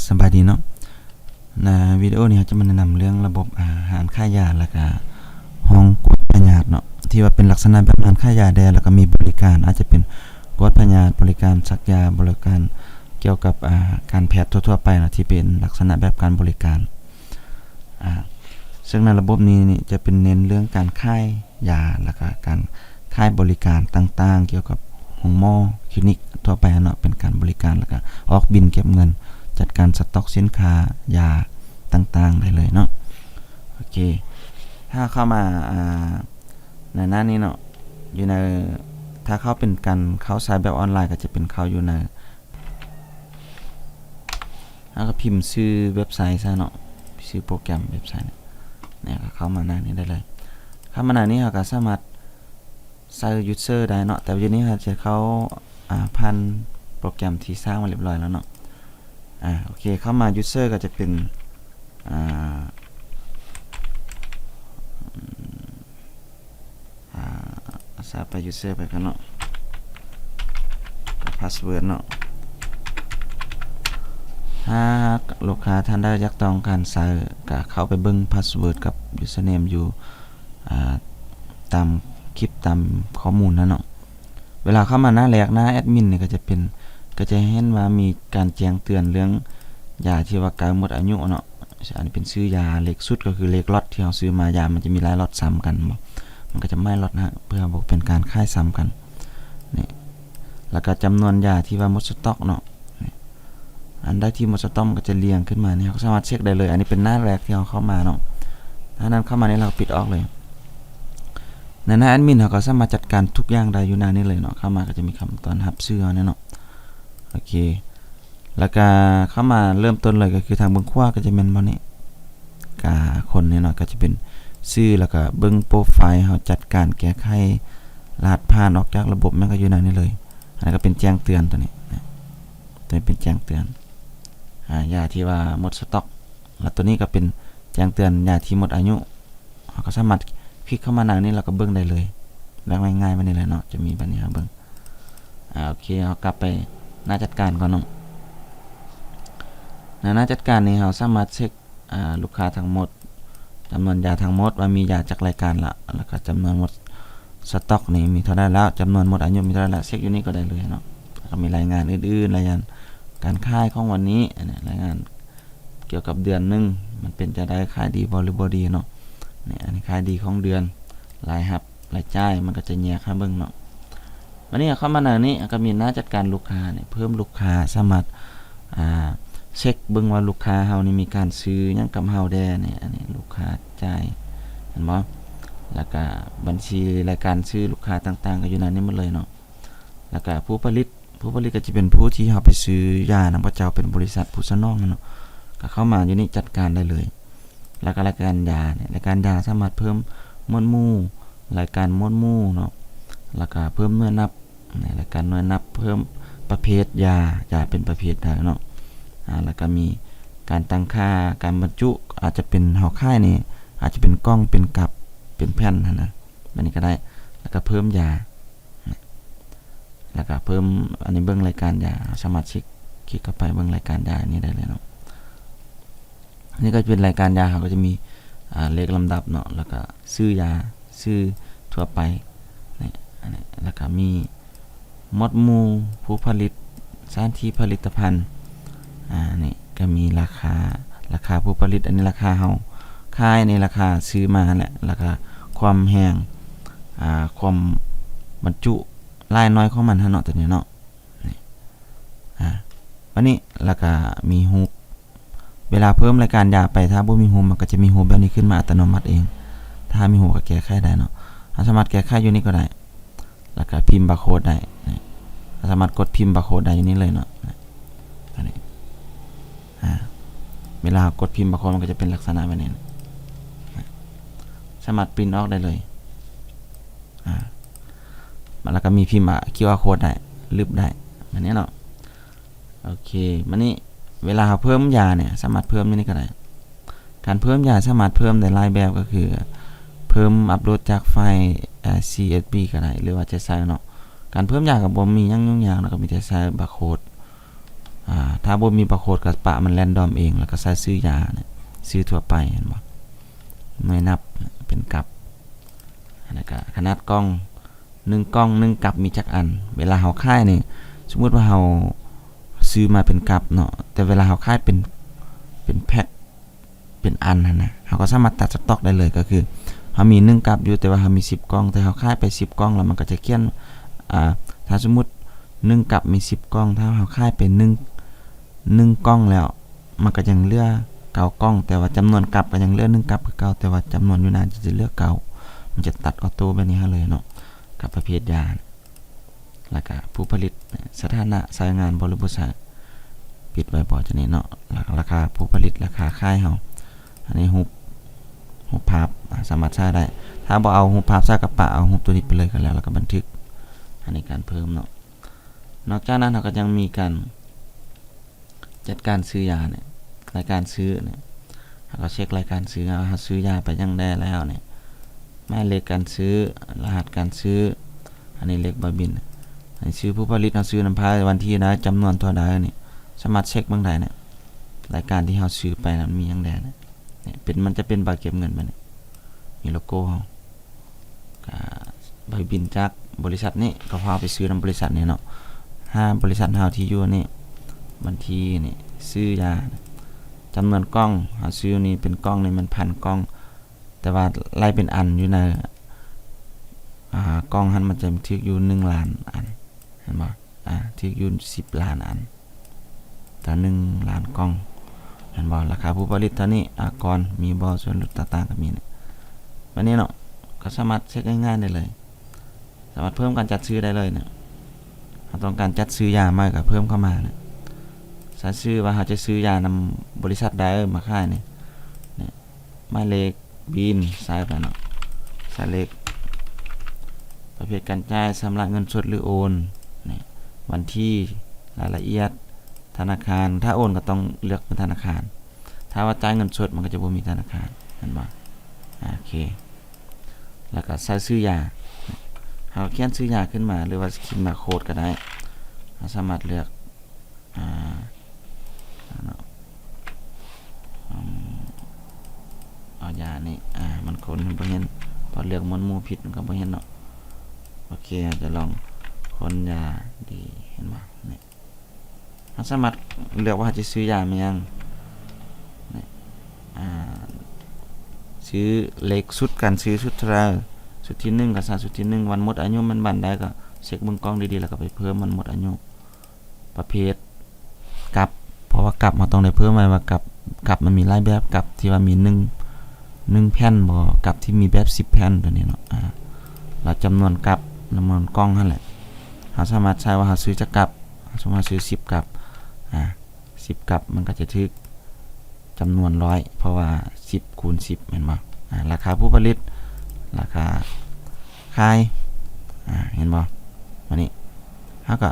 ສະບາຍດີເນາະ. ໃນວິດີໂອນີ້ເຮົາຈະມາແນະນຳເລື່ອງລະບົບ ອາ ຮ້ານຂາຍຢາ ແລ້ວກະຫ້ອງກວດພະຍາດເນາະ ທີ່ວ່າເປັນລັກສະນະແບບຮ້ານຂາຍຢາແດ່ ແລ້ວກະມີບໍລິການ ອາດຈະເປັນກວດພະຍາດ, ບໍລິການສັກຢາ, ບໍລິການກ່ຽວກັບ ອາ ການແພດທົ່ວໆໄປເນາະ ທີ່ເປັນລັກສະນະແບບການບໍລິການ. ອາ ເຊິ່ງໃນລະບົບນີ້ນີ້ຈະເປັນເນັ້ນເລື່ອງການຂາຍຢາ ແລ້ວກະການຂາຍບໍລິການຕ່າງໆ ກ່ຽວກັບໂຮງໝໍ, ຄລີນິກທົ່ວໄປຫັ້ນເນາະ ເປັນການບໍລິການ ແລ້ວກະອອກບິນເກັບເງິນ, ຈັດການສະຕັອກສິນຄ້າຢາຕ່າງໆໄດ້ເລີຍເນາະ. ໂອເຄ ຖ້າເຂົ້າມາ ອາ ໃນໜ້ານີ້ເນາະ ຢູ່ໃນ ຖ້າເຂົ້າເປັນການເຂົ້າໃຊ້ແບບອອນລາຍ ກໍຈະເປັນເຂົ້າຢູ່ໃນ ເຮົາກໍພິມຊື່ເວັບໄຊຊະເນາະ, ຊື່ໂປຣແກຣມເວັບໄຊນີ້ ແລ້ວກໍເຂົ້າມາໜ້ານີ້ໄດ້ເລີຍ. ເຂົ້າມາໜ້ານີ້ເຮົາກໍສາມາດໃສ່ຢູເຊີໄດ້ເນາະ, ແຕ່ວ່າຢູ່ນີ້ເຮົາຈະເຂົ້າ ອາ ຜ່ານໂປຣແກຣມທີ່ສ້າງໄວ້ລຽບຮ້ອຍແລ້ວເນາະ. ອາ ໂອເຄ ເຂົ້າມາຢູເຊີກໍຈະເປັນ ອາ ອາ ສາໄປຢູເຊີໄປກ່ອນເນາະ, ພາສເວີດເນາະ. ຫາກລູກຄ້າທ່ານໃດຢາກຕ້ອງການໃຊ້ ກະເຂົ້າໄປເບິ່ງພາສເວີດກັບຢູເຊີເນມຢູ່ ອາ ຕາມຄລິບ ຕາມຂໍ້ມູນຫັ້ນເນາະ. ເວລາເຂົ້າມາໜ້າແລກ ໜ້າແອດມິນນີ້ ກໍຈະເປັນ ກໍຈະເຫັນວ່າມີການແຈ້ງເຕືອນເລື່ອງຢາທີ່ວ່າໃກ້ໝົດອາຍຸເນາະ. ອັນນີ້ເປັນຊື່ຢາ ເລກຊຸດກໍຄືເລກລັອດທີ່ເຮົາຊື້ມາ, ຢາມັນຈະມີຫຼາຍລັອດຊ້ຳກັນ ມັນກໍຈະໝາຍລັອດນະ ເພື່ອບໍ່ເປັນການຂາຍຊ້ຳກັນນີ້. ແລ້ວກໍຈຳນວນຢາທີ່ວ່າໝົດສະຕັອກເນາະ, ອັນໃດທີ່ໝົດສະຕັອກມັນກໍຈະລຽງຂຶ້ນມານີ້ ເຮົາກໍສາມາດເຊັກໄດ້ເລີຍ. ອັນນີ້ເປັນໜ້າແລກທີ່ເຮົາເຂົ້າມາເນາະ. ໜ້ານັ້ນເຂົ້າມານີ້ ເຮົາກໍປິດອອກເລີຍ. ໃນໜ້າແອດມິນ ເຮົາກໍສາມາດຈັດການທຸກຢ່າງໄດ້ຢູ່ໜ້ານີ້ເລີຍເນາະ. ເຂົ້າມາກໍຈະມີຄຳຕ້ອນຮັບຊື່ເຮົາແນ່ເນາະ. ໂອເຄ ແລ້ວກະເຂົ້າມາເລີ່ມຕົ້ນເລີຍ ກໍຄືທາງເບື້ອງຂວາກໍຈະແມ່ນບ່ອນນີ້ ກະຄົນນີ້ເນາະ, ກໍຈະເປັນຊື່ ແລ້ວກະເບິ່ງໂປຣໄຟເຮົາ ຈັດການແກ້ໄຂ ລະຫັດຜ່ານອອກຈາກລະບົບ ແມ່ນກໍຢູ່ໃນນີ້ເລີຍ. ອັນນັ້ນກໍເປັນແຈ້ງເຕືອນຕົວນີ້ນະ, ຕົວນີ້ເປັນແຈ້ງເຕືອນ ອາ ຢາທີ່ວ່າໝົດສະຕັອກ, ແລ້ວຕົວນີ້ກໍເປັນແຈ້ງເຕືອນຢາທີ່ໝົດອາຍຸ. ເຮົາກໍສາມາດຄລິກເຂົ້າມາໜ້ານີ້ ແລ້ວກໍເບິ່ງໄດ້ເລີຍ. ແບບງ່າຍໆແບບນີ້ແຫຼະເນາະ, ຈະມີແບບນີ້ໃຫ້ເບິ່ງ. ອາ ໂອເຄ ເຮົາກັບໄປໜ້າຈັດການກ່ອນເນາະ. ໃນໜ້າຈັດການນີ້ ເຮົາສາມາດເຊັກ ອາ ລູກຄ້າທັງໝົດ, ຈຳນວນຢາທັງໝົດວ່າມີຢາຈັກລາຍການລະ, ແລ້ວກໍຈຳນວນໝົດສະຕັອກນີ້ມີເທົ່າໃດແລ້ວ, ຈຳນວນໝົດອາຍຸມີເທົ່າໃດແລ້ວ, ເຊັກຢູ່ນີ້ກໍໄດ້ເລີຍເນາະ. ແລ້ວກໍມີລາຍງານອື່ນໆ, ລາຍງານການຂາຍຂອງວັນນີ້, ອັນນີ້ລາຍງານ ກ່ຽວກັບເດືອນໜຶ່ງ ມັນເປັນຈັ່ງໃດ, ຂາຍດີບໍ່ ຫຼື ບໍ່ດີເນາະ. ນີ້ ອັນນີ້ຂາຍດີຂອງເດືອນ, ລາຍຮັບ ລາຍຈ່າຍ ມັນກໍຈະແຍກໃຫ້ເບິ່ງເນາະ. ບາດນີ້ເຂົ້າມາໃນນີ້ ກໍມີໜ້າຈັດການລູກຄ້ານີ້, ເພີ່ມລູກຄ້າ ສາມາດ ອາ ເຊັກເບິ່ງວ່າລູກຄ້າເຮົານີ້ມີການຊື້ຫຍັງກັບເຮົາແດ່ນີ້. ອັນນີ້ລູກຄ້າຈ່າຍ ເຫັນບໍ່? ແລ້ວກໍບັນຊີລາຍການຊື້ລູກຄ້າຕ່າງໆ ກໍຢູ່ໃນນີ້ໝົດເລີຍເນາະ. ແລ້ວກະຜູ້ຜະລິດ, ຜູ້ຜະລິດກໍຈະເປັນຜູ້ທີ່ເຮົາໄປຊື້ຢານຳເຂົາເຈົ້າ, ເປັນບໍລິສັດຜູ້ສະໜອງເນາະ, ກໍເຂົ້າມາຢູ່ນີ້ຈັດການໄດ້ເລີຍ. ແລ້ວກະລາຍການຢານີ້, ລາຍການຢາສາມາດເພີ່ມໝວດໝູ່, ລາຍການໝວດໝູ່ເນາະ, ແລ້ວກະເພີ່ມໜ່ວຍນັບ, ລາຍການໜ່ວຍນັບ, ເພີ່ມປະເພດຢາ, ຢາເປັນປະເພດໃດເນາະ. ອາ ແລ້ວກະມີການຕັ້ງຄ່າ, ການບັນຈຸ, ອາດຈະເປັນເຮົາຂາຍນີ້ ອາດຈະເປັນກ່ອງ, ເປັນກັບ, ເປັນແຜ່ນຫັ້ນນະ, ແບບນີ້ກໍໄດ້. ແລ້ວກະເພີ່ມຢາ ແລ້ວກະເພີ່ມ ອັນນີ້ເບິ່ງລາຍການຢາ, ສາມາດຄລິກ, ຄລິກເຂົ້າໄປເບິ່ງລາຍການຢານີ້ໄດ້ເລີຍເນາະ. ນີ້ກໍຈະເປັນລາຍການຢາ, ເຮົາກໍຈະມີ ອາ ເລກລຳດັບເນາະ, ແລ້ວກະຊື່ຢາ, ຊື່ທົ່ວໄປ ນີ້ ອັນນີ້, ແລ້ວກະມີໝວດໝູ່, ຜູ້ຜະລິດ, ສະຖານທີ່ຜະລິດຕະພັນ, ອາ ນີ້ກໍມີລາຄາ, ລາຄາຜູ້ຜະລິດ, ອັນນີ້ລາຄາເຮົາຂາຍ, ນີ້ລາຄາຊື້ມາຫັ້ນແຫຼະ, ແລ້ວກະຄວາມແຮງ, ອາ ຄວາມບັນຈຸ ຫຼາຍໜ້ອຍຂອງມັນຫັ້ນເນາະ ຕົວນີ້ເນາະ. ນີ້ ອາ ບາດນີ້ ແລ້ວກະມີຮູບ, ເວລາເພີ່ມລາຍການຢາໄປ ຖ້າບໍ່ມີຮູບ ມັນກໍຈະມີຮູບແບບນີ້ຂຶ້ນມາອັດຕະໂນມັດເອງ, ຖ້າມີຮູບກໍແກ້ໄຂໄດ້ເນາະ. ເຮົາສາມາດແກ້ໄຂຢູ່ນີ້ກໍໄດ້, ແລ້ວກະພິມບາໂຄດໄດ້, ນີ້ ເຮົາສາມາດກົດພິມບາໂຄດໄດ້ຢູ່ນີ້ເລີຍເນາະ, ນີ້ ຕົວນີ້ ອາ ເວລາເຮົາກົດພິມບາໂຄດ ມັນກໍຈະເປັນລັກສະນະແບບນີ້, ນີ້ ສາມາດປຣິ້ນອອກໄດ້ເລີຍ. ອາ ແລ້ວກໍມີພິມ ອາ ຄິວອາ ໂຄດໄດ້, ລຶບໄດ້ ແບບນີ້ເນາະ. ໂອເຄ ບາດນີ້ເວລາເຮົາເພີ່ມຢານີ້ ສາມາດເພີ່ມຢູ່ນີ້ກໍໄດ້. ການເພີ່ມຢາສາມາດເພີ່ມໄດ້ຫຼາຍແບບ, ກໍຄືເພີ່ມອັບໂຫຼດຈາກໄຟລ໌ ອາ ຊີເອສບີ ກໍໄດ້ ຫຼືວ່າຈະໃສ່ເນາະ. ການເພີ່ມຢາກໍບໍ່ມີຫຍັງຫຍຸ້ງຍາກເນາະ, ກໍມີແຕ່ໃສ່ບາໂຄດ ອາ ຖ້າບໍ່ມີບາໂຄດກໍປະມັນແຣນດອມເອງ ແລ້ວກໍໃສ່ຊື່ຢາ ຊື່ທົ່ວໄປ ເຫັນບໍ່? ໜ່ວຍນັບເປັນກັບ ແລ້ວກໍຂະໜາດກ່ອງ ໜຶ່ງກ່ອງ ໜຶ່ງກັບມີຈັກອັນ? ເວລາເຮົາຂາຍນີ້ ສົມມຸດວ່າເຮົາຊື້ມາເປັນກັບເນາະ ແຕ່ເວລາເຮົາຂາຍເປັນ ເປັນແພັກ ເປັນອັນຫັ້ນນະ ເຮົາກໍສາມາດຕັດສະຕັອກໄດ້ເລີຍ ກໍຄືເຮົາມີໜຶ່ງກັບຢູ່ ແຕ່ວ່າເຮົາມີສິບກ່ອງ ແຕ່ເຮົາຂາຍໄປສິບກ່ອງ ແລ້ວມັນກໍຈະຂຽນ ອາ ຖ້າສົມມຸດໜຶ່ງກັບມີສິບກ່ອງ ຖ້າເຮົາຂາຍໄປໜຶ່ງ ໜຶ່ງກ່ອງແລ້ວ ມັນກໍຍັງເຫຼືອເກົ້າກ່ອງ ແຕ່ວ່າຈຳນວນກັບກໍຍັງເຫຼືອໜຶ່ງກັບຄືເກົ່າ ແຕ່ວ່າຈຳນວນຢູ່ໜ້າຈະເຫຼືອເກົ້າ ມັນຈະຕັດອອໂຕ້ແບບນີ້ໃຫ້ເລີຍເນາະ ກັບປະເພດຢາ. ແລ້ວກະຜູ້ຜະລິດ ສະຖານະໃຊ້ງານບໍ່ ຫຼືບໍ່ໃຊ້ ປິດໄວ້ບໍ່ ຈັ່ງນີ້ເນາະ ລາ ລາຄາຜູ້ຜະລິດ ລາຄາຂາຍເຮົາ ອັນນີ້ຮູບ ຮູບພາບ ອາ ສາມາດໃຊ້ໄດ້ ຖ້າບໍ່ເອົາຮູບພາບໃສ່ກະປະ ເອົາຮູບໂຕນີ້ໄປເລີຍກໍແລ້ວ ແລ້ວກໍບັນທຶກ ອັນນີ້ການເພີ່ມເນາະ. ນອກຈາກນັ້ນເຮົາກໍຍັງມີການ ຈັດການຊື້ຢານີ້ ລາຍການຊື້ນີ້ ເຮົາກໍເຊັກລາຍການຊື້ ເຮົາ ເຮົາຊື້ຢາໄປຫຍັງແດ່ແລ້ວນີ້ ໝາຍເລກການຊື້ ລະຫັດການຊື້ ອັນນີ້ເລກໃບບິນ ອັນນີ້ຊື່ຜູ້ຜະລິດ ເຮົາຊື້ນຳໃຜ ວັນທີໃດ ຈຳນວນເທົ່າໃດນີ້ ສາມາດເຊັກເບິ່ງໄດ້ນີ້ ລາຍການທີ່ເຮົາຊື້ໄປນັ້ນມີຫຍັງແດ່ນີ້ ນີ້ເປັນ ມັນຈະເປັນໃບເກັບເງິນແບບນີ້ ມີໂລໂກ້ເຮົາ ກະໃບບິນຈາກບໍລິສັດນີ້ ກໍເຮົາໄປຊື້ນຳບໍລິສັດນີ້ເນາະ ຫາບໍລິສັດເຮົາທີ່ຢູ່ນີ້ ວັນທີນີ້ ຊື້ຢາ ຈຳນວນກ່ອງ ເຮົາຊື້ນີ້ເປັນກ່ອງນີ້ແມ່ນພັນກ່ອງ ແຕ່ວ່າໄລ່ເປັນອັນຢູ່ໃນ ອາ ກ່ອງຫັ້ນມັນຈະຖືກຢູ່ໜຶ່ງລ້ານອັນ ເຫັນບໍ່? ອາ ຖືກຢູ່ສິບລ້ານອັນ ຕໍ່ໜຶ່ງລ້ານກ່ອງ ແມ່ນບໍ່? ລາຄາຜູ້ຜະລິດເທົ່ານີ້ ອາກອນມີບໍ່? ສ່ວນຫຼຸດຕ່າງໆກໍມີນະ ແບບນີ້ເນາະ ກໍສາມາດເຊັກງ່າຍໆໄດ້ເລີຍ ສາມາດເພີ່ມການຈັດຊື້ໄດ້ເລີຍນະ ເຮົາຕ້ອງການຈັດຊື້ຢາໃໝ່ກໍເພີ່ມເຂົ້າມານະ ໃສ່ຊື່ວ່າເຮົາຈະຊື້ຢານຳບໍລິສັດໃດມາຂາຍນີ້ ນີ້ ໝາຍເລກບິນ ໃສ່ໄປເນາະ ໃສ່ເລກ ປະເພດການຈ່າຍ ຊຳລະເງິນສົດ ຫຼືໂອນ ນີ້ ວັນທີ ລາຍລະອຽດ ທະນາຄານ ຖ້າໂອນກໍຕ້ອງເລືອກເປັນທະນາຄານ ຖ້າວ່າຈ່າຍເງິນສົດມັນກໍຈະບໍ່ມີທະນາຄານ ແມ່ນບໍ່? ອາ ໂອເຄ ແລ້ວກໍໃສ່ຊື່ຢາ ເຮົາຂຽນຊື່ຢາຂຶ້ນມາ ຫຼືວ່າຂຽນມາໂຄດກໍໄດ້ ເຮົາສາມາດເລືອກ ອາ ເນາະ ອືມ ເອົາຢານີ້ ອາ ມັນຄົນມັນບໍ່ເຫັນ ພໍເລືອກໝວດໝູ່ຜິດມັນກໍບໍ່ເຫັນເນາະ ໂອເຄ ເຮົາຈະລອງຄົ້ນຢາດີ ເຫັນບໍ່? ນີ້ ເຮົາສາມາດເລືອກວ່າເຮົາຈະຊື້ຢາມາຫຍັງ ນີ້ ອາ ຊື້ເລກຊຸດ ການຊື້ຊຸດເທົ່າໃດ ຊຸດທີໜຶ່ງກໍໃສ່ຊຸດທີໜຶ່ງ ວັນໝົດອາຍຸແມ່ນວັນໃດ ກໍເຊັກເບິ່ງກ່ອງດີໆ ແລ້ວກໍໄປເພີ່ມວັນໝົດອາຍຸ ປະເພດກັບ ເພາະວ່າກັບເຮົາຕ້ອງໄດ້ເພີ່ມໄວ້ວ່າກັບ ກັບມັນມີຫຼາຍແບບ ກັບທີ່ວ່າມີໜຶ່ງ ໜຶ່ງແຜ່ນບໍ ກັບທີ່ມີແບບສິບແຜ່ນ ຕົວນີ້ເນາະ ອາ ແລ້ວຈຳນວນກັບ ຈຳນວນກ່ອງຫັ້ນແຫຼະ ເຮົາສາມາດໃຊ້ວ່າເຮົາຊື້ຈັກກັບ ສົມມຸດເຮົາຊື້ສິບກັບ ອາ ສິບກັບ ມັນກໍຈະຖືກຈຳນວນຮ້ອຍ ເພາະວ່າສິບຄູນສິບ ແມ່ນບໍ່? ອາ ລາຄາຜູ້ຜະລິດ ລາຄາຂາຍ ອາ ເຫັນບໍ່? ບາດນີ້ເຮົາກໍ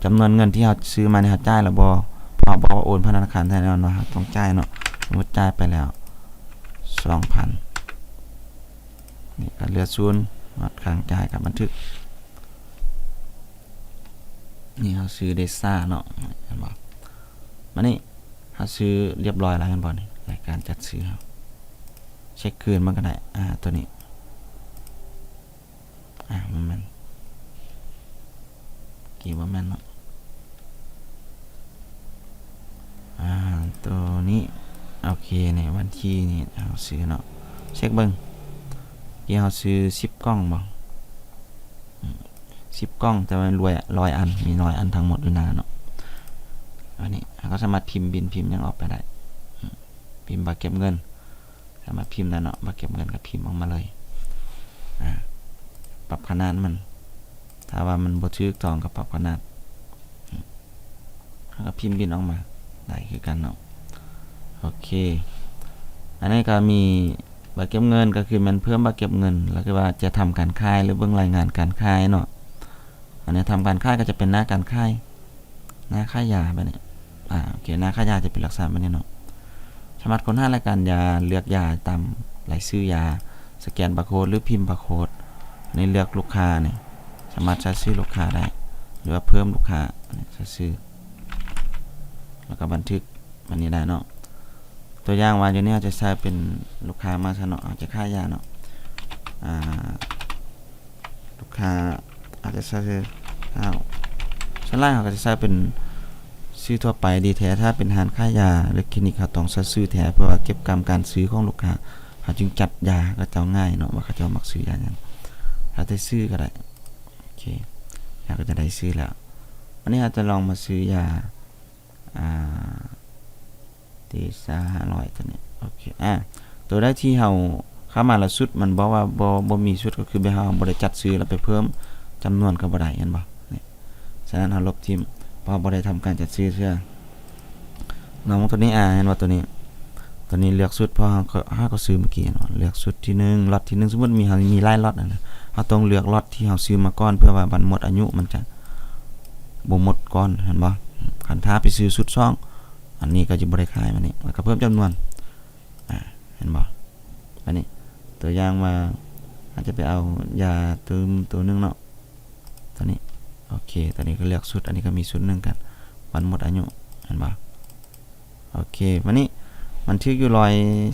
ຈຳນວນເງິນທີ່ເຮົາຊື້ມານີ້ເຮົາຈ່າຍແລ້ວບໍ່? ເພາະເຮົາບອກວ່າໂອນຜ່ານທະນາຄານ ແນ່ນອນວ່າເຮົາຕ້ອງຈ່າຍເນາະ ສົມມຸດຈ່າຍໄປແລ້ວສອງພັນ ນີ້ກໍເຫຼືອສູນ ຮອດຄ່າຈ່າຍກັບບັນທຶກ ນີ້ເຮົາຊື້ເດຊາເນາະ ເຫັນບໍ່? ມານີ້ເຮົາຊື້ລຽບຮ້ອຍແລ້ວແມ່ນບໍ່ນີ້? ລາຍການຈັດຊື້ເຮົາ ເຊັກຄືນມັນກໍໄດ້ ອາ ຕົວນີ້ ອາ ບໍ່ແມ່ນ ກີ້ບໍ່ແມ່ນເນາະ ອາ ໂຕນີ້ ໂອເຄ ໃນວັນທີນີ້ເຮົາຊື້ເນາະ ເຊັກເບິ່ງ ກີ້ເຮົາຊື້ສິບກ່ອງບໍ່? ອືມ ສິບກ່ອງ ແຕ່ວ່າມີຮ້ອຍ ຮ້ອຍອັນ ມີຮ້ອຍອັນທັງໝົດຢູ່ໜ້າເນາະ ອັນນີ້ເຮົາກໍສາມາດພິມບິນ ພິມຫຍັງອອກໄປໄດ້ ອືມ ພິມໃບເກັບເງິນ ສາມາດພິມໄດ້ເນາະ ບັດເກັບເງິນກໍພິມອອກມາເລີຍ ອາ ປັບຂະໜາດມັນ ຖ້າວ່າມັນບໍ່ຖືກຕ້ອງກໍປັບຂະໜາດ ເຮົາກໍພິມບິນອອກມາໄດ້ຄືກັນເນາະ ໂອເຄ ອັນນີ້ກໍມີໃບເກັບເງິນ ກໍຄືແມ່ນເພີ່ມໃບເກັບເງິນ ແລ້ວຄືວ່າຈະທຳການຂາຍ ຫຼືເບິ່ງລາຍງານການຂາຍເນາະ ອັນນີ້ທຳການຂາຍກໍຈະເປັນໜ້າການຂາຍ ໜ້າຂາຍຢາແບບນີ້ ອາ ໂອເຄ ໜ້າຂາຍຢາຈະເປັນລັກສະນະແບບນີ້ເນາະ ສາມາດຄົ້ນຫາລາຍການຢາ ເລືອກຢາຕາມລາຍຊື່ຢາ ສະແກນບາໂຄດ ຫຼືພິມບາໂຄດ ໃນເລືອກລູກຄ້ານີ້ ສາມາດໃສ່ຊື່ລູກຄ້າໄດ້ ຫຼືວ່າເພີ່ມລູກຄ້າ ໃສ່ຊື່ ກໍບັນທຶກອັນນີ້ໄດ້ເນາະ. ຕົວຢ່າງວ່າຢູ່ນີ້ເຮົາຈະໃຊ້ເປັນລູກຄ້າມາຊະເນາະ, ເຮົາຈະຂາຍຢາເນາະ. ອ່າ ລູກຄ້າອາດຈະໃຊ້ຊື່ ເຮົາ ສ່ວນຫຼາຍເຮົາກໍຈະໃຊ້ເປັນຊື່ທົ່ວໄປດີແທ້. ຖ້າເປັນຮ້ານຂາຍຢາ ຫຼື ຄລີນິກ ເຮົາຕ້ອງໃຊ້ຊື່ແທ້ ເພື່ອວ່າເກັບກຳການຊື້ຂອງລູກຄ້າ ເຮົາຈຶ່ງຈັດຢາໃຫ້ເຂົາເຈົ້າງ່າຍເນາະ ວ່າເຂົາເຈົ້າມັກຊື້ຢາຫຍັງ. ຖ້າແຕ່ຊື່ກໍໄດ້. ໂອເຄ ເຮົາກໍຈະໄດ້ຊື່ແລ້ວ. ບາດນີ້ເຮົາຈະລອງມາຊື້ຢາ ອ່າ ເຕຊາຫ້າຮ້ອຍ ຕົວນີ້. ໂອເຄ ອ່າ ຕົວໃດທີ່ເຮົາເຂົ້າມາແລ້ວຊຸດ ມັນບອກວ່າບໍ່ ບໍ່ມີຊຸດ ກໍຄືແບບເຮົາບໍ່ໄດ້ຈັດຊື່ ແລ້ວໄປເພີ່ມຈຳນວນກໍບໍ່ໄດ້ ເຫັນບໍ່? ນີ້ ສະນັ້ນເຮົາລົບຖິ້ມ ເພາະເຮົາບໍ່ໄດ້ທຳການຈັດຊື່ເທື່ອ. ລອງຕົວນີ້ ອ່າ ເຫັນບໍ່? ຕົວນີ້ ຕົວນີ້ເລືອກຊຸດ ເພາະເຮົາ ເຮົາກໍຊື້ເມື່ອກີ້ເນາະ. ເລືອກຊຸດທີໜຶ່ງ ລັອດທີໜຶ່ງ ສົມມຸດມີ ເຮົາມີຫຼາຍລັອດຫັ້ນນະ ເຮົາຕ້ອງເລືອກລັອດທີ່ເຮົາຊື້ມາກ່ອນ ເພື່ອວ່າວັນໝົດອາຍຸມັນຈະບໍ່ໝົດກ່ອນ ເຫັນບໍ່? ຄັນຖ້າໄປຊື້ຊຸດສອງ ອັນນີ້ກໍຈະບໍ່ໄດ້ຂາຍ. ບາດນີ້ ແລ້ວກໍເພີ່ມຈຳນວນ ອ່າ ເຫັນບໍ່? ບາດນີ້ ຕົວຢ່າງວ່າ ເຮົາຈະໄປເອົາຢາຕື່ມຕົວໜຶ່ງເນາະ ຕົວນີ້. ໂອເຄ ຕົວນີ້ກໍເລືອກຊຸດ ອັນນີ້ກໍມີຊຸດໜຶ່ງກັນ ວັນໝົດອາຍຸ ເຫັນບໍ່? ໂອເຄ ບາດນີ້ມັນຖືກຢູ່ຮ້ອຍ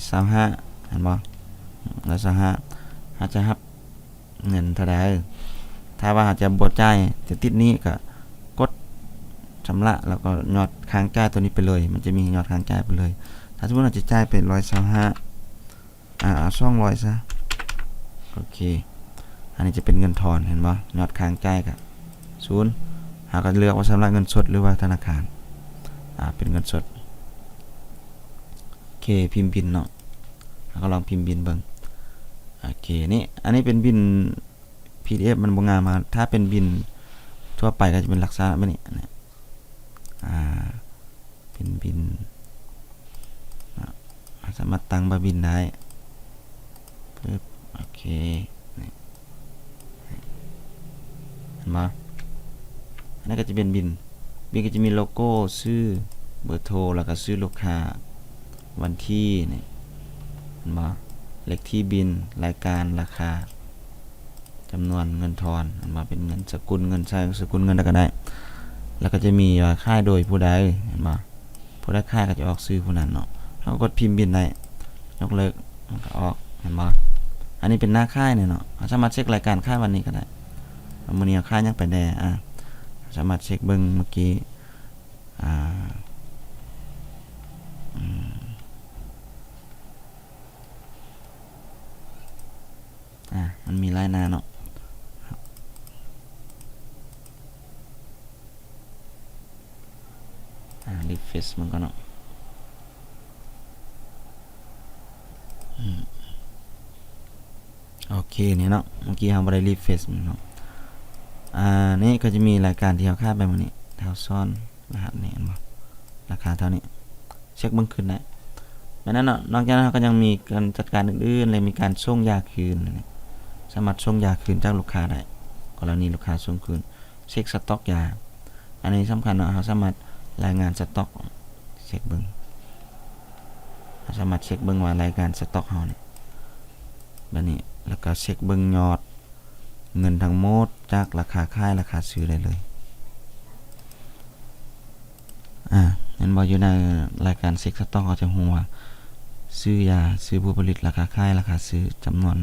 ຊາວຫ້າ ເຫັນບໍ່? ຮ້ອຍຊາວຫ້າ ເຮົາຈະຮັບເງິນເທົ່າໃດ? ຖ້າວ່າເຮົາຈະບໍ່ຈ່າຍ ຈະຕິດໜີ້ ກໍກົດຊຳລະ ແລ້ວກໍຍອດຄ້າງຈ່າຍຕົວນີ້ໄປເລີຍ ມັນຈະມີຍອດຄ້າງຈ່າຍໄປເລີຍ. ຖ້າສົມມຸດເຮົາຈະຈ່າຍໄປຮ້ອຍຊາວຫ້າ ອ່າ ເອົາສອງຮ້ອຍຊະ. ໂອເຄ ອັນນີ້ຈະເປັນເງິນທອນ ເຫັນບໍ່? ຍອດຄ້າງຈ່າຍກະສູນ. ເຮົາກໍເລືອກວ່າຊຳລະເງິນສົດ ຫຼືວ່າທະນາຄານ. ອ່າ ເປັນເງິນສົດ. ໂອເຄ ພິມບິນເນາະ ເຮົາກໍລອງພິມບິນເບິ່ງ. ໂອເຄ ນີ້ ອັນນີ້ເປັນບິນ ພີດີເອັຟ ມັນບໍ່ງາມ. ຖ້າເປັນບິນທົ່ວໄປກໍຈະເປັນລັກສະນະແບບນີ້ ອ່າ ເປັນບິນເນາະ ເຮົາສາມາດຕັ້ງວ່າບິນໄດ້. ປຶບ ໂອເຄ ນີ້ ເຫັນບໍ່? ອັນນັ້ນກໍຈະເປັນບິນ ບິນກໍຈະມີໂລໂກ້ ຊື່ ເບີໂທ ແລ້ວກໍຊື່ລູກຄ້າ ວັນທີ ນີ້ ເຫັນບໍ່? ເລກທີບິນ ລາຍການ ລາຄາ ຈຳນວນເງິນທອນ ເຫັນບໍ່? ເປັນເງິນສະກຸນເງິນ ໃຊ້ສະກຸນເງິນໃດກໍໄດ້. ແລ້ວກໍຈະມີວ່າຂາຍໂດຍຜູ້ໃດ ເຫັນບໍ່? ຜູ້ໃດຂາຍກໍຈະອອກຊື່ຜູ້ນັ້ນເນາະ. ເຮົາກໍກົດພິມບິນໄດ້ ຍົກເລີກ ມັນກໍອອກ ເຫັນບໍ່? ອັນນີ້ເປັນໜ້າຂາຍນີ້ເນາະ. ເຮົາສາມາດເຊັກລາຍການຂາຍວັນນີ້ກໍໄດ້ ວ່າມື້ນີ້ເຮົາຂາຍຫຍັງໄປແດ່. ອ່າ ສາມາດເຊັກເບິ່ງເມື່ອກີ້ ອ່າ ອືມ ອ່າ ມັນມີຫຼາຍໜ້າເນາະ. ອ່າ ຣີເຟຣຊມັນກ່ອນເນາະ. ອືມ ໂອເຄ ນີ້ເນາະ ເມື່ອກີ້ເຮົາບໍ່ໄດ້ຣີເຟຣຊມັນເນາະ. ອ່າ ນີ້ກໍຈະມີລາຍການທີ່ເຮົາຂາຍໄປມື້ນີ້ ແຖວຊ້ອນ ລະຫັດນີ້ ເຫັນບໍ່? ລາຄາເທົ່ານີ້ ເຊັກເບິ່ງຄືນໄດ້. ແມ່ນນັ້ນເນາະ ນອກຈາກນັ້ນເຮົາກໍຍັງມີການຈັດການອື່ນໆ ແລະ ມີການສົ່ງຢາຄືນ ສາມາດສົ່ງຢາຄືນຈາກລູກຄ້າໄດ້ ກໍລະນີລູກຄ້າສົ່ງຄືນ. ເຊັກສະຕັອກຢາ ອັນນີ້ສຳຄັນເນາະ ເຮົາສາມາດລາຍງານສະຕັອກ ເຊັກເບິ່ງ ເຮົາສາມາດເຊັກເບິ່ງວ່າລາຍງານສະຕັອກເຮົານີ້ ແບບນີ້ ແລ້ວກໍເຊັກເບິ່ງຍອດ ເງິນທັງໝົດຈາກລາຄາຂາຍ ລາຄາຊື້ໄດ້ເລີຍ. ອ່າ ເຫັນບໍ່? ຢູ່ໃນລາຍການເຊັກສະຕັອກ ເຮົາຈະຮູ້ວ່າຊື້ຢາ ຊື້ຜູ້ຜະລິດ ລາຄາຂາຍ ລາຄາຊື້ ຈຳນວນ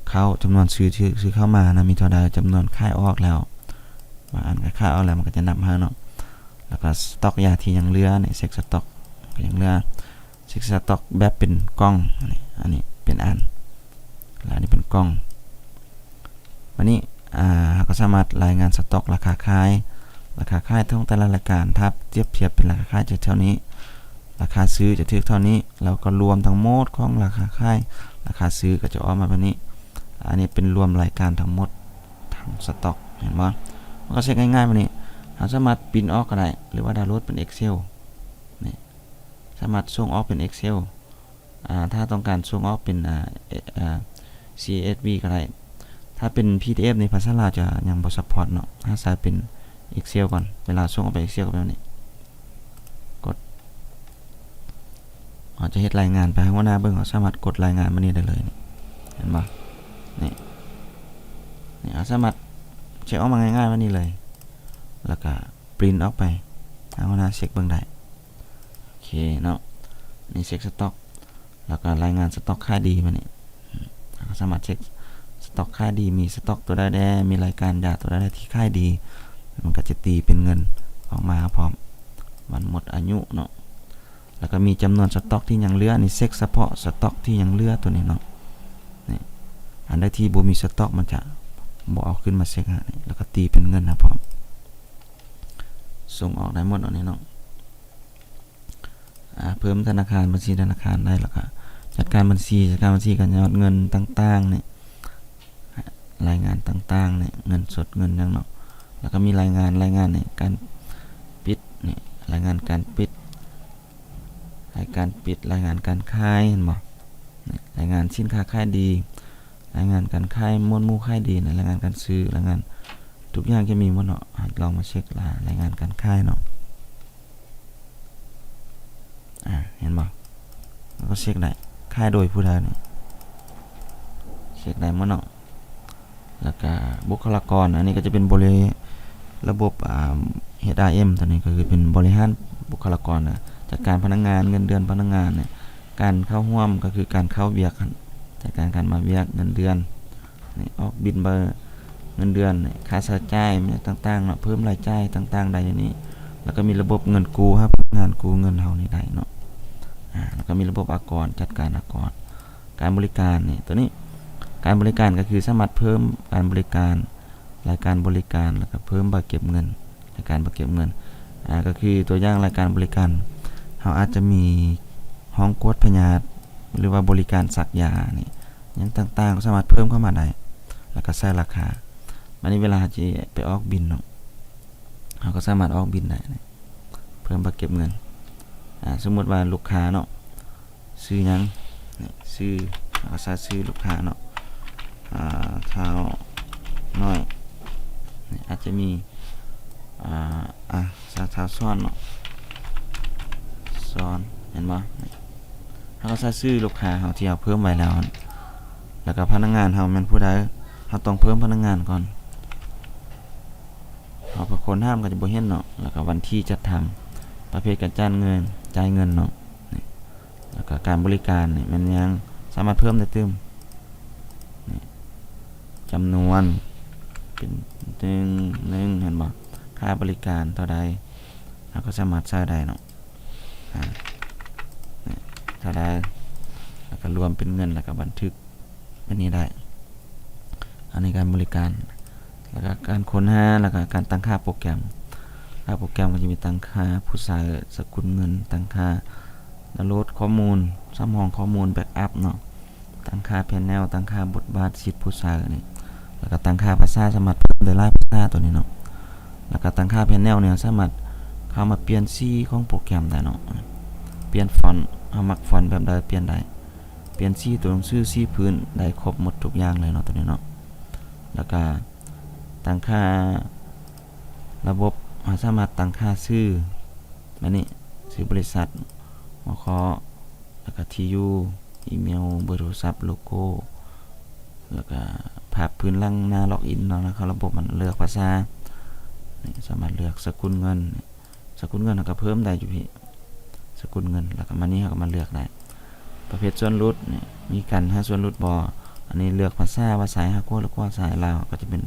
ເຂົ້າ ຈຳນວນຊື້ທີ່ຊື້ເຂົ້າມານະ ມີເທົ່າໃດ ຈຳນວນຂາຍອອກແລ້ວ ບາງອັນກໍຂາຍອອກແລ້ວ ມັນກໍຈະນັບໃຫ້ເນາະ. ແລ້ວກໍສະຕັອກຢາທີ່ຍັງເຫຼືອນີ້ ເຊັກສະຕັອກ ກໍຍັງເຫຼືອ ເຊັກສະຕັອກແບບເປັນກ່ອງ ອັນນີ້ ອັນນີ້ເປັນອັນ ແລ້ວອັນນີ້ເປັນກ່ອງ. ບາດນີ້ ອ່າ ເຮົາກໍສາມາດລາຍງານສະຕັອກລາຄາຂາຍ ລາຄາຂາຍຂອງແຕ່ລະລາຍການ ຖ້າທຽບ ທຽບເປັນລາຄາຂາຍຈະເທົ່ານີ້ ລາຄາຊື້ຈະຖືກເທົ່ານີ້ ແລ້ວກໍລວມທັງໝົດຂອງລາຄາຂາຍ ລາຄາຊື້ກໍຈະອອກມາແບບນີ້. ອັນນີ້ເປັນລວມລາຍການທັງໝົດ ທັງສະຕັອກ ເຫັນບໍ່? ມັນກໍເຊັກງ່າຍໆແບບນີ້ ເຮົາສາມາດປຣິ້ນອອກກໍໄດ້ ຫຼືວ່າດາວໂຫຼດເປັນ Excel ນີ້ ສາມາດສົ່ງອອກເປັນ Excel ອ່າ ຖ້າຕ້ອງການສົ່ງອອກເປັນ ອ່າ ເອ ອ່າ CSV ກໍໄດ້. ຖ້າເປັນ PDF ນີ້ພາສາລາວຈະຍັງບໍ່ support ເນາະ ເຮົາໃຊ້ເປັນ Excel ກ່ອນ. ເວລາສົ່ງອອກໄປ Excel ກໍເປັນແບບນີ້ ກົດ ເຮົາຈະເຮັດລາຍງານໄປໃຫ້ຫົວໜ້າເບິ່ງ ເຮົາສາມາດກົດລາຍງານມານີ້ໄດ້ເລີຍ ເຫັນບໍ່? ນີ້ ນີ້ ເຮົາສາມາດເຊັກອອກມາງ່າຍໆແບບນີ້ເລີຍ ແລ້ວກະ ປຣິ້ນອອກໄປໃຫ້ຫົວໜ້າເຊັກເບິ່ງໄດ້. ເຄເນາະ ນີ້ເຊັກສະຕັອກ ແລ້ວກໍລາຍງານສະຕັອກຂາຍດີ ບາດນີ້ເຮົາກໍສາມາດເຊັກສະຕັອກຂາຍດີ ມີສະຕັອກຕົວໃດແດ່ ມີລາຍການຢາຕົວໃດແດ່ທີ່ຂາຍດີ ມັນກໍຈະຕີເປັນເງິນອອກມາພ້ອມ ວັນໝົດອາຍຸເນາະ ແລ້ວກໍມີຈຳນວນສະຕັອກທີ່ຍັງເຫຼືອ ອັນນີ້ເຊັກສະເພາະສະຕັອກທີ່ຍັງເຫຼືອຕົວນີ້ເນາະ ນີ້ ອັນໃດທີ່ບໍ່ມີສະຕັອກມັນຈະບໍ່ເອົາຂຶ້ນມາເຊັກໃຫ້ ແລ້ວກໍຕີເປັນເງິນໃຫ້ພ້ອມ ສົ່ງອອກໄດ້ໝົດເນາະ ນີ້ເນາະ ອາ ເພີ່ມທະນາຄານ ບັນຊີທະນາຄານໄດ້ ແລ້ວກໍຈັດການບັນຊີ ຈັດການບັນຊີກໍຍອດເງິນຕ່າງໆນີ້ ລາຍງານຕ່າງໆນີ້ ເງິນສົດເງິນຫຍັງເນາະ ແລ້ວກໍມີລາຍງານ ລາຍງານນີ້ ການປິດນີ້ ລາຍງານການປິດ ລາຍການປິດ ລາຍງານການຂາຍ ເຫັນບໍ່ ນີ້ ລາຍງານສິນຄ້າຂາຍດີ ລາຍງານການຂາຍ ໝວດໝູ່ຂາຍດີນີ້ ລາຍງານການຊື້ ລາຍງານ ທຸກຢ່າງຈະມີໝົດເນາະ ເຮົາລອງມາເຊັກລາຍງານການຂາຍເນາະ ອາ ເຫັນບໍ່ ເຮົາກໍເຊັກໄດ້ ຂາຍໂດຍຜູ້ໃດນີ້ ເຊັກໄດ້ໝົດເນາະ ແລ້ວກະບຸກຄະລາກອນ ອັນນີ້ກໍຈະເປັນບໍລິ ລະບົບ ອາ ເອັດອາເອັມ ຕົວນີ້ກໍຄືເປັນບໍລິຫານບຸກຄະລາກອນນະ ຈັດການພະນັກງານ ເງິນເດືອນພະນັກງານນີ້ ການເຂົ້າຮ່ວມກໍຄືການເຂົ້າວຽກຫັ້ນ ຈັດການການມາວຽກ ເງິນເດືອນນີ້ ອອກບິນໃບເງິນເດືອນນີ້ ຄ່າໃຊ້ຈ່າຍແມ່ນຕ່າງໆເນາະ ເພີ່ມລາຍຈ່າຍຕ່າງໆໄດ້ຢູ່ນີ້ ແລ້ວກໍມີລະບົບເງິນກູ້ ຫາພະນັກງານກູ້ເງິນເຮົານີ້ໄດ້ເນາະ ອາ ແລ້ວກໍມີລະບົບອາກອນ ຈັດການອາກອນ ການບໍລິການນີ້ ຕົວນີ້ ການບໍລິການກໍຄືສາມາດເພີ່ມການບໍລິການ ລາຍການບໍລິການ ແລ້ວກໍເພີ່ມໃບເກັບເງິນ ລາຍການໃບເກັບເງິນ ອາ ກໍຄືຕົວຢ່າງລາຍການບໍລິການ ເຮົາອາດຈະມີຫ້ອງກວດພະຍາດ ຫຼືວ່າບໍລິການສັກຢານີ້ ຫຍັງຕ່າງໆ ກໍສາມາດເພີ່ມເຂົ້າມາໄດ້ ແລ້ວກໍໃສ່ລາຄາ ບາດນີ້ເວລາເຮົາຊິໄປອອກບິນເນາະ ເຮົາກໍສາມາດອອກບິນໄດ້ ເພີ່ມໃບເກັບເງິນ ອາ ສົມມຸດວ່າລູກຄ້າເນາະ ຊື່ຫຍັງ ນີ້ ຊື່ ເຮົາກໍໃສ່ຊື່ລູກຄ້າເນາະ ອາ ທ້າວນ້ອຍ ນີ້ ອາດຈະມີ ອາ ອາ ສາວ ທ້າວສອນເນາະ ສອນ ເຫັນບໍ່ ນີ້ ເຮົາກໍໃສ່ຊື່ລູກຄ້າເຮົາທີ່ເຮົາເພີ່ມໄວ້ແລ້ວ ແລ້ວກໍພະນັກງານເຮົາແມ່ນຜູ້ໃດ ເຮົາຕ້ອງເພີ່ມພະນັກງານກ່ອນ ເຮົາເປັນຄົນຖາມກໍຈະບໍ່ເຫັນເນາະ ແລ້ວກໍວັນທີຈັດທຳ ປະເພດການຈ່າຍເງິນ ຈ່າຍເງິນເນາະ ນີ້ ແລ້ວກໍການບໍລິການນີ້ແມ່ນຫຍັງ ສາມາດເພີ່ມໄດ້ຕື່ມ ນີ້ ຈຳນວນເປັນ ໜຶ່ງ ໜຶ່ງ ເຫັນບໍ່ ຄ່າບໍລິການເທົ່າໃດ ເຮົາກໍສາມາດໃສ່ໄດ້ເນາະ ອາ ນີ້ ເທົ່າໃດ ແລ້ວກໍລວມເປັນເງິນ ແລ້ວກໍບັນທຶກ ແບບນີ້ໄດ້ ອັນນີ້ການບໍລິການ ແລ້ວກໍການຄົ້ນຫາ ແລ້ວກໍການຕັ້ງຄ່າໂປຣແກຣມ ຄ່າໂປຣແກຣມກໍຈະມີຕັ້ງຄ່າຜູ້ໃຊ້ ສະກຸນເງິນ ຕັ້ງຄ່າດາວໂຫຼດຂໍ້ມູນ ສຳຮອງຂໍ້ມູນ ແບັກອັບເນາະ ຕັ້ງຄ່າແພນແນວ ຕັ້ງຄ່າບົດບາດສິດຜູ້ໃຊ້ນີ້ ແລ້ວກໍຕັ້ງຄ່າພາສາ ສາມາດເພີ່ມໄດ້ຫຼາຍພາສາຕົວນີ້ເນາະ ແລ້ວກໍຕັ້ງຄ່າແພນແນວນີ້ ເຮົາສາມາດເຂົ້າມາປ່ຽນສີຂອງໂປຣແກຣມໄດ້ເນາະ ປ່ຽນຟອນ ເຮົາມັກຟອນແບບໃດປ່ຽນໄດ້ ປ່ຽນສີຕົວໜັງສື ສີພື້ນ ໄດ້ຄົບໝົດທຸກຢ່າງເລີຍເນາະ ຕົວນີ້ເນາະ ແລ້ວກະຕັ້ງຄ່າລະບົບ ເຮົາສາມາດຕັ້ງຄ່າຊື່ ແບບນີ້ ຊື່ບໍລິສັດ ຫົວຂໍ້ ແລ້ວກະທີ່ຢູ່ ອີເມວ ເບີໂທລະສັບ ໂລໂກ້ ແລ້ວກະພາບພື້ນຫຼັງໜ້າລັອກອິນເນາະ ແລ້ວເຂົ້າລະບົບ ມັນເລືອກພາສາ ນີ້ ສາມາດເລືອກສະກຸນເງິນ ສະກຸນເງິນເຮົາກໍເພີ່ມໄດ້ຢູ່ພີ້ ສະກຸນເງິນ ແລ້ວກໍມານີ້ເຮົາກໍມາເລືອກໄດ້ ປະເພດສ່ວນຫຼຸດນີ້ ມີການໃຫ້ສ່ວນຫຼຸດບໍ່ ອັນນີ້ເລືອກພາສາວ່າສາຍຮາກກົວ ຫຼືກວ່າສາຍລາວ ກໍຈະເປັນ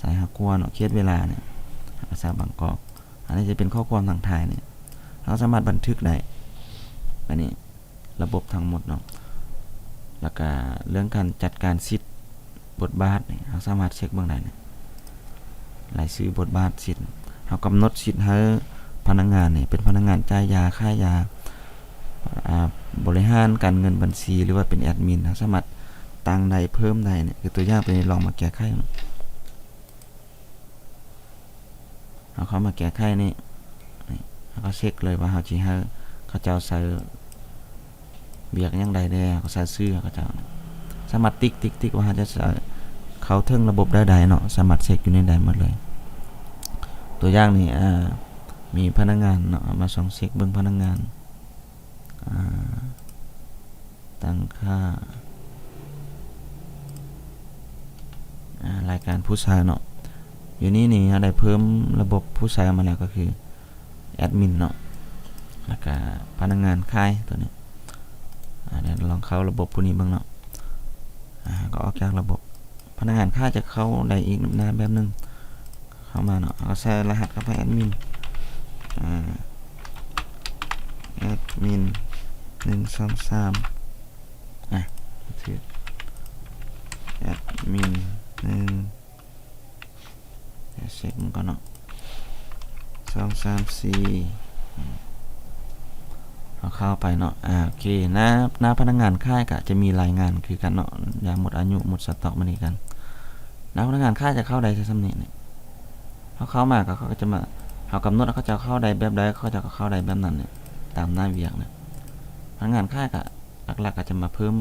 ສາຍຮາກກົວເນາະ ເຂດເວລານີ້ ພາສາບາງກອກ ອັນນີ້ຈະເປັນຂໍ້ຄວາມທັງທາຍນີ້ ເຮົາສາມາດບັນທຶກໄດ້ ອັນນີ້ ລະບົບທັງໝົດເນາະ ແລ້ວກະເລື່ອງການຈັດການສິດບົດບາດນີ້ ເຮົາສາມາດເຊັກເບິ່ງໄດ້ນີ້ ລາຍຊື່ບົດບາດສິດ ເຮົາກຳນົດສິດໃຫ້ພະນັກງານນີ້ ເປັນພະນັກງານຈ່າຍຢາ ຂາຍຢາ ອາ ບໍລິຫານການເງິນບັນຊີ ຫຼືວ່າເປັນແອດມິນ ເຮົາສາມາດຕັ້ງໄດ້ ເພີ່ມໄດ້ນີ້ ຄືຕົວຢ່າງຕົວນີ້ ລອງມາແກ້ໄຂເນາະ. ເຮົາເຂົ້າມາແກ້ໄຂນີ້ ນີ້ ເຮົາກໍເຊັກເລີຍວ່າເຮົາຊິໃຫ້ເຂົາເຈົ້າໃສ່ວຽກຫຍັງໃດແດ່ ເຮົາກໍໃສ່ຊື່ໃຫ້ເຂົາເຈົ້າ ສາມາດຕິກ ຕິກ ຕິກ ວ່າເຮົາຈະໃສ່ເຂົ້າເຖິງລະບົບໃດໆເນາະ ສາມາດເຊັກຢູ່ໃນໃດໝົດເລີຍ ຕົວຢ່າງນີ້ ອາ ມີພະນັກງານເນາະ ເຮົາມາສ່ອງເຊັກເບິ່ງພະນັກງານ ອາ ຕັ້ງຄ່າ ອາ ລາຍການຜູ້ໃຊ້ເນາະ ຢູ່ນີ້ນີ້ເຮົາໄດ້ເພີ່ມລະບົບຜູ້ໃຊ້ມາແລ້ວ ກໍຄືແອດມິນເນາະ ແລ້ວກະພະນັກງານຂາຍຕົວນີ້ ອາ ດຽວລອງເຂົ້າລະບົບຜູ້ນີ້ເບິ່ງເນາະ ອາ ກໍອອກຈາກລະບົບ ພະນັກງານຂາຍຈະເຂົ້າໄດ້ອີກໜ້າແບບໜຶ່ງ ເຂົ້າມາເນາະ ເຮົາກໍໃສ່ລະຫັດເຂົ້າໄປ ແອດມິນ ອາ ແອດມິນ ໜຶ່ງ ສອງ ສາມ ອາ ຖືກ ແອດມິນ ໜຶ່ງ ດຽວເຊັກມັນກ່ອນເນາະ ສອງ ສາມ ສີ່ ເຮົາເຂົ້າໄປເນາະ ອາ ໂອເຄ ໜ້າ ໜ້າພະນັກງານຂາຍກະຈະມີລາຍງານຄືກັນເນາະ ຢາໝົດອາຍຸ ໝົດສະຕັອກ ມານີ້ກັນ ໜ້າພະນັກງານຂາຍຈະເຂົ້າໄດ້ຊ່ຳນີ້ ເຮົາເຂົ້າມາກໍ ເຂົາກໍຈະມາ ເຮົາກຳນົດໃຫ້ເຂົາເຈົ້າເຂົ້າໄດ້ແບບໃດ ເຂົາເຈົ້າກໍເຂົ້າໄດ້ແບບນັ້ນ ຕາມໜ້າວຽກນະ ພະນັກງານຂາຍກະ ຫຼັກໆກໍຈະມາເພີ່ມ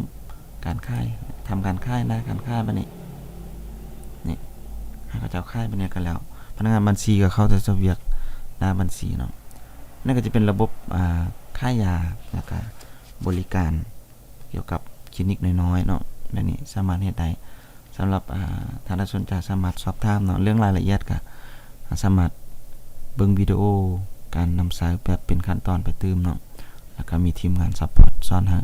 ການຂາຍ ທຳການຂາຍ ໜ້າການຂາຍບາດນີ້ ນີ້ ໃຫ້ເຂົາເຈົ້າຂາຍບາດນີ້ກໍແລ້ວ ພະນັກງານບັນຊີກໍເຂົ້າແຕ່ສະວຽກໜ້າບັນຊີເນາະ ນັ້ນກໍຈະເປັນລະບົບ ອາ ຂາຍຢາ ແລ້ວກໍບໍລິການກ່ຽວກັບຄລີນິກນ້ອຍໆເນາະ ແບບນີ້ສາມາດເຮັດໄດ້ ສຳລັບ ອາ ທ່ານໃດສົນໃຈສາມາດສອບຖາມເນາະ ເລື່ອງລາຍລະອຽດກໍສາມາດເບິ່ງວິດີໂອການນຳໃຊ້ແບບເປັນຂັ້ນຕອນໄປຕື່ມເນາະ ແລ້ວກໍມີທີມງານຊັບພອດສອນໃຫ້